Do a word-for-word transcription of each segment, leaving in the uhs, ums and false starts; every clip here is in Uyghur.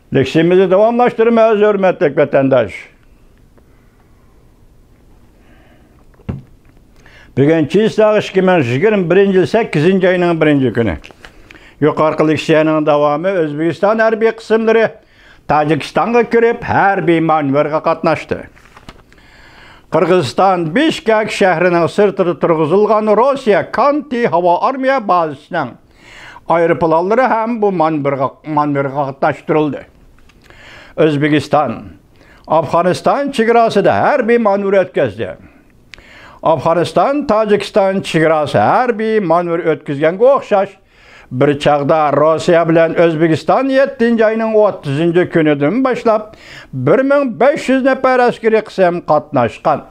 لېكسىيىمىزنى داۋاملاشتۇرىمىز، ھۆرمەتلىك ۋەتەنداش. بۈگۈن چېسلاغ ئىككى مىڭ يىگىرمە بىرىنچى يىل سەككىزىنچى ئاينىڭ بىرىنچى كۈنى. يۇقىرىقى لېكسىيەنىڭ داۋامى ئۆزبېكىستان ھەربىي قىسىملىرى تاجىكىستانغا كىرىپ، ھەربىي مانېۋىرغا قاتناشتى. قىرغىزىستان بىشكەك شەھىرىنىڭ سىرتىدا تۇرغۇزۇلغان روسىيە كانتى ھاۋا ئارمىيە بازىسىنىڭ ئايروپىلانلىرى ھەم بۇ مانېۋىرغا، مانېۋىرغا قاتناشتۇرۇلدى. ئۆزبېكىستان ئافغانىستان چېگراسىدا ھەربىي مانېۋىر ئۆتكۈزدى. ئافغانىستان تاجىكىستان چېگراسى ھەربىي مانېۋىر ئۆتكۈزگەنگە ئوخشاش، بىر چاغدا روسىيە بىلەن ئۆزبېكىستان يەتتىنچى ئاينىڭ ئوتتۇزىنچى كۈنىدىن باشلاپ بىر مىڭ بەش يۈز نەپەر ئەسكىرىي قىسىم قاتناشقان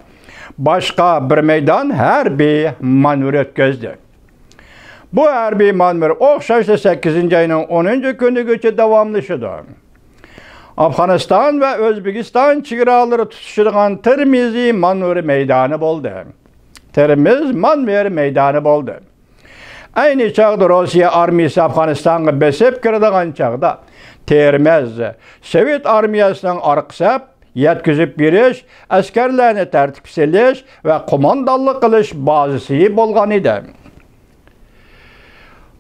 باشقا بىر مەيدان ھەربىي مانېۋىر ئۆتكۈزدى. بۇ ھەربىي مانېۋىر ئوخشاشلا سەككىزىنچى ئاينىڭ ئونىنچى كۈنىگىچە داۋاملىشىدۇ. ئافغانىستان ۋە ئۆزبېكىستان چېگرالىرى تۇتىشىدىغان تېرمىزى مانېۋىر مەيدانى بولدى. تېرمىز مانېۋىر مەيدانى بولدى. ئەينى چاغدا روسىيە ئارمىيىسى ئافغانىستانغا بېسىپ كىرىدىغان چاغدا، تېرمىز سوۋېت ئارمىيەسىنىڭ ئارقا سەپ، يەتكۈزۈپ بېرىش، ئەسكەرلەرنى تەرتىپكە سېلىش ۋە قوماندانلىق قىلىش بازىسى بولغان ئىدى.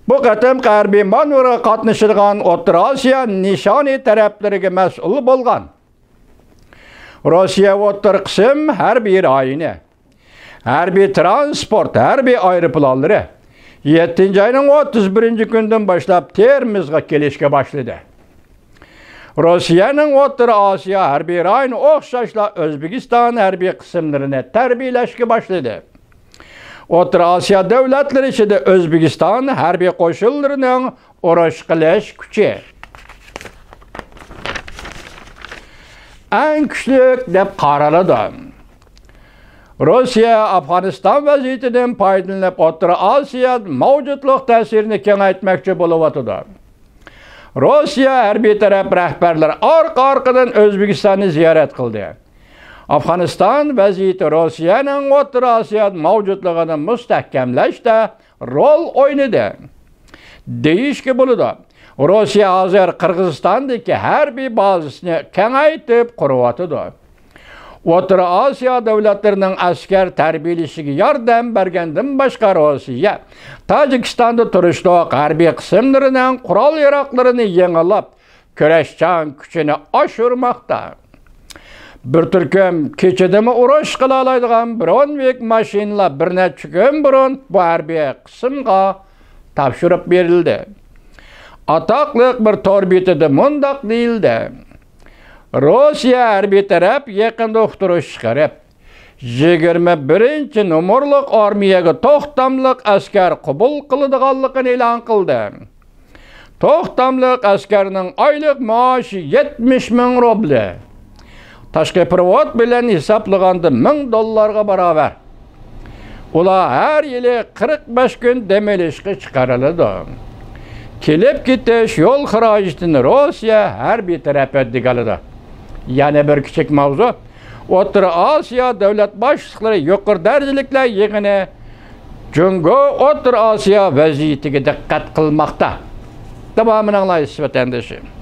بۇ قېتىمقى ھەربىي مانېۋىرغا قاتنىشىدىغان ئوتتۇرا ئاسىيا نىشانى تەرەپلىرىگە مەسئۇل بولغان روسىيە ئوتتۇرا قىسىم ھەربىي رايونى، ھەربىي تىرانسپورت، ھەربىي ئايروپىلانلىرى يەتتىنچى ئاينىڭ ئوتتۇز بىرىنچى كۈنىدىن باشلاپ تېرمىزغا كېلىشكە باشلىدى. روسىيەنىڭ ئوتتۇرا ئاسىيا ھەربىي رايونى ئوخشاشلا ئۆزبېكىستان ھەربىي قىسىملىرىنى تەربىيەلەشكە باشلىدى. ئوتتۇرا ئاسىيا دۆلەتلىرى ئىچىدە ئۆزبېكىستان ھەربىي قوشۇنلىرىنىڭ ئۇرۇش قىلىش كۈچى ئەڭ كۈچلۈك دەپ قارىلىدۇ. روسىيە ئافغانىستان ۋەزىيىتىدىن پايدىلىنىپ، ئوتتۇرا ئاسىيا مەۋجۇتلۇق تەسىرىنى كېڭەيتمەكچى بولۇۋاتىدۇ. روسىيە ھەربىي تەرەپ رەھبەرلىرى ئارقا-ئارقىدىن ئۆزبېكىستاننى زىيارەت قىلدى. ئافغانىستان ۋەزىيىتى روسىيەنىڭ ئوتتۇرا ئاسىيادا مەۋجۇتلۇقىنى مۇستەھكەملەشتە رول ئوينىدى دېيىشكە بولىدۇ. روسىيە ھازىر قىرغىزىستاندىكى ھەربىي بازىسىنى كېڭەيتىپ قۇرۇۋاتىدۇ. ئوتتۇرا ئاسىيا دۆلەتلىرىنىڭ ئەسكەر تەربىيەلىشىگە ياردەم بەرگەندىن باشقا، روسىيە تاجىكىستاندا تۇرۇشلۇق ھەربىي قىسىملىرىنىڭ قورال-ياراغلىرىنى يېڭىلاپ، كۈرەشچان كۈچىنى ئاشۇرماقتا. بىر تۈركۈم كېچىدىمۇ ئۇرۇش قىلالايدىغان برونۋىك ماشىنىلار بىر نەچچە كۈن بۇرۇن بۇ ھەربىي قىسىمغا تاپشۇرۇپ بېرىلدى. ئاتاقلىق بىر تور بېتىدە مۇنداق دېيىلدى: روسىيە ھەربىي تەرەپ يېقىندا ئۇقتۇرۇش چىقىرىپ، يىگىرمە بىرىنچى نومۇرلۇق ئارمىيەگە توختاملىق ئەسكەر قوبۇل قىلىدىغانلىقىنى ئېلان قىلدى. توختاملىق ئەسكەرنىڭ ئايلىق مائاشى يەتمىش مىڭ روبلى، تاشقى پېرېۋوت بىلەن ھېسابلىغاندا مىڭ دوللارغا باراۋەر. ئۇلار ھەر يىلى قىرىق بەش كۈن دەم ئېلىشقا چىقىرىلىدۇ. كېلىپ كېتىش يول خىراجىتىنى روسىيە ھەربىي تەرەپ ھۆددىگە ئالىدۇ. يەنە بىر كىچىك ماۋزۇ. ئوتتۇرا ئاسىيا دۆلەت باشلىقلىرى يۇقىرى دەرىجىلىكلەر يىغىنى جۇڭگو ئوتتۇرا ئاسىيا ۋەزىيىتىگە دىققەت قىلماقتا. داۋامىنى ئاڭلايسىز، ۋەتەندىشىم.